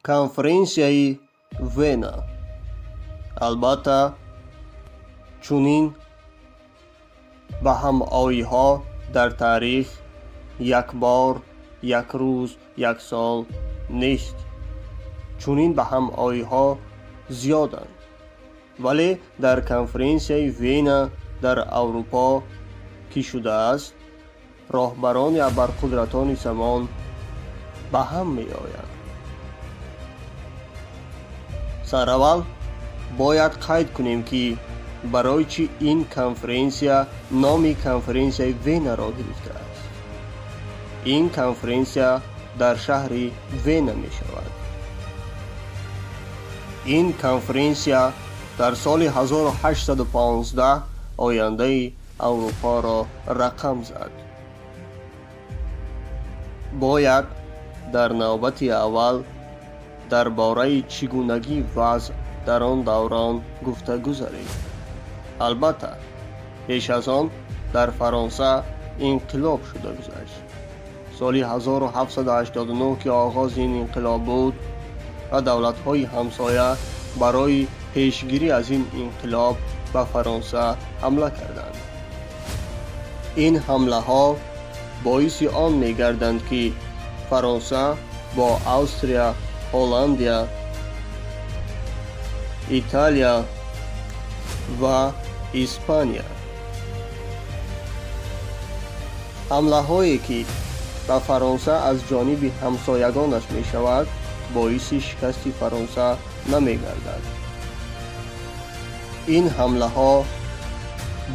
Конференсияи Вена. Албатта, чунин ба ҳамоиҳо дар таърих як бор, як рӯз, як сол нест. Чунин ба ҳамоиҳо зиёданд, вале дар конференсияи Вена дар Аврупо ки шудааст, роҳбарони абарқудратони замон ба ҳам меоянд. Сараввал бояд қайд кунем, ки барои чӣ ин конференсия номи конференсияи Венаро гирифтааст. Ин конференсия дар шаҳри Вена мешавад. Ин конференсия дар соли 1815 ояндаи Аврупоро рақам зад. Бояд дар навбати аввал дар бораи чӣ гунагии вазъ дар он даврон гуфта гузарем. Албатта, пеш аз он дар Фаронса инқилоб шуда гузашт. Соли 1789, ки оғози ин инқилоб буд ва давлатҳои ҳамсоя барои пешгирӣ аз ин инқилоб ба Фаронса ҳамла карданд. Ин ҳамлаҳо боиси он мегарданд, ки Фаронса бо Австрия, Ҳолландия, Италия ва Испания. Ҳамлаҳое, ки ба Фаронса аз ҷониби ҳамсоягонаш мешавад, боиси шикасти Фаронса намегардад. Ин ҳамлаҳо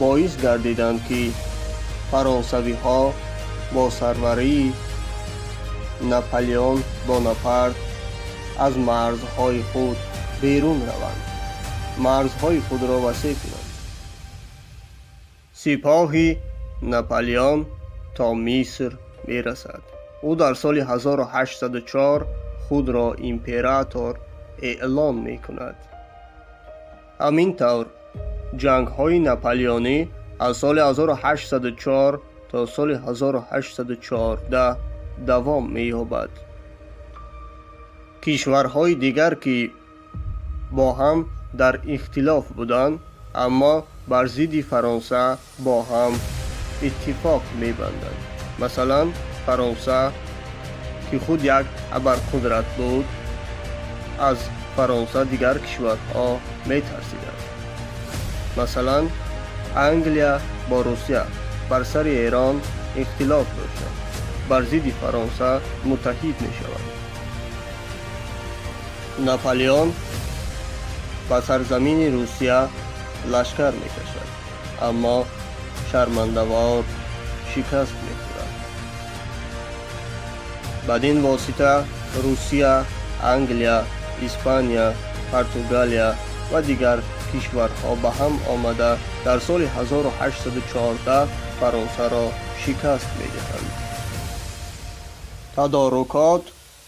боис гардиданд, ки фаронсавиҳо бо сарварии Наполеон Бонапарт аз марзҳои худ берун раванд, марзҳои худро васеъ кунанд. Сипоҳи Наполеон то Миср мерасад. Ӯ дар соли 1804 худро император эълон мекунад. Ҳамин тавр, ҷангҳои наполеонӣ аз соли 1804 то соли 1814 давом меёбад. Кишварҳои дигар, ки бо ҳам дар ихтилоф буданд, аммо бар зидди Фаронса бо ҳам иттифоқ мебанданд. Масалан, Фаронса, ки худ як абарқудрат буд, аз Фаронса дигар кишварҳо метарсиданд. Масалан, Англия бо Русия бар сари Эрон ихтилоф доштанд, бар зидди Фаронса муттаҳид мешаванд. Наполеон ба сарзамини Русия лашкар мекашад, аммо шармандавор шикаст мехӯрад. Бадин восита Русия, Англия, Испания, Португалия ва дигар кишварҳо ба ҳам омада, дар соли 1814 Фаронсаро шикаст медиҳанд. Тадорукот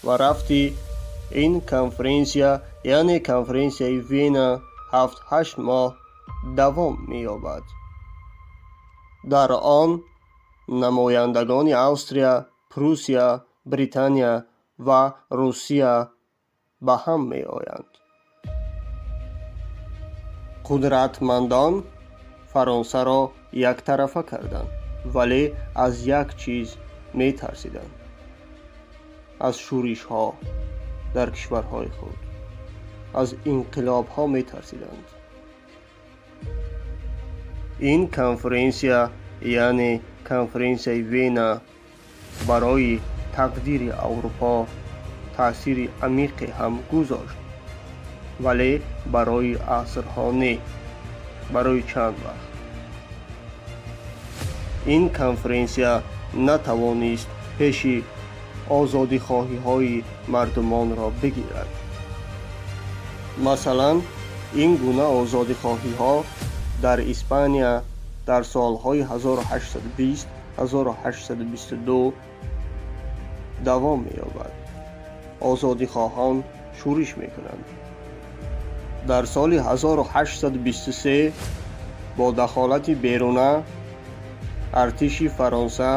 ва рафти ин конференсия, яъне конференсияи Вена, 7-8 моҳ давом меёбад. Дар он намояндагони Австрия, Пруссия, Британия ва Русия ба ҳам меоянд. Қудратмандон Фаронсаро яктарафа карданд, вале аз як чиз метарсиданд: аз шӯришҳо дар кишварҳои худ, аз инқилобҳо метарсиданд. Ин конференсия, яъне конференсияи Вена, барои тақдири Аврупо таъсири амиқе ҳам гузошт, вале барои асрҳо не, барои чанд вақт. Ин конференсия натавонист пеши озодихоҳиҳои мардумонро бигирад. Масалан, ин гуна озодихоҳиҳо дар Испания дар солҳои 1820, 1822 давом меёбад. Озодихоҳон шӯриш мекунанд. Дар соли 1823 бо дахолати беруна артиши Фаронса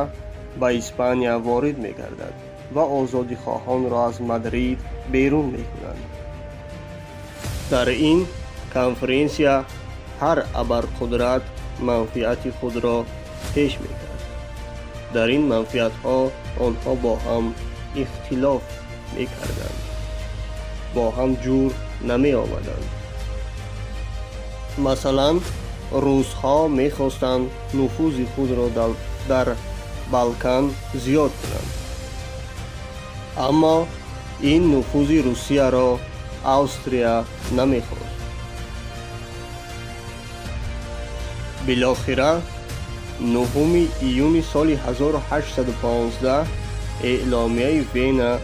ба Испания ворид мегардад. Ва озодихоҳонро аз Мадрид берун мекунанд. Дар ин конференсия ҳар абарқудрат манфиати худро пеш мекард. Дар ин манфиатҳо онҳо бо ҳам ихтилоф мекарданд, бо ҳам ҷур намеомаданд. Масалан, русҳо мехостанд нуфузи худро дар Балкан зиёд кунанд, аммо ин нуфузи Русияро Австрия намехост. Билохира 9 июни соли 1815 эъломияи Вена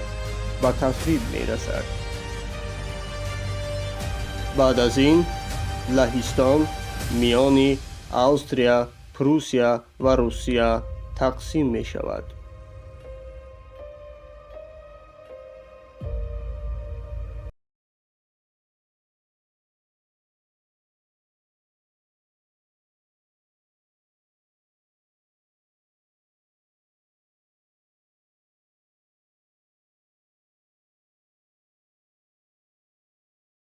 ба тасвиб мерасад. Баъд аз ин Лаҳистон миёни Австрия, Пруссия ва Русия тақсим мешавад.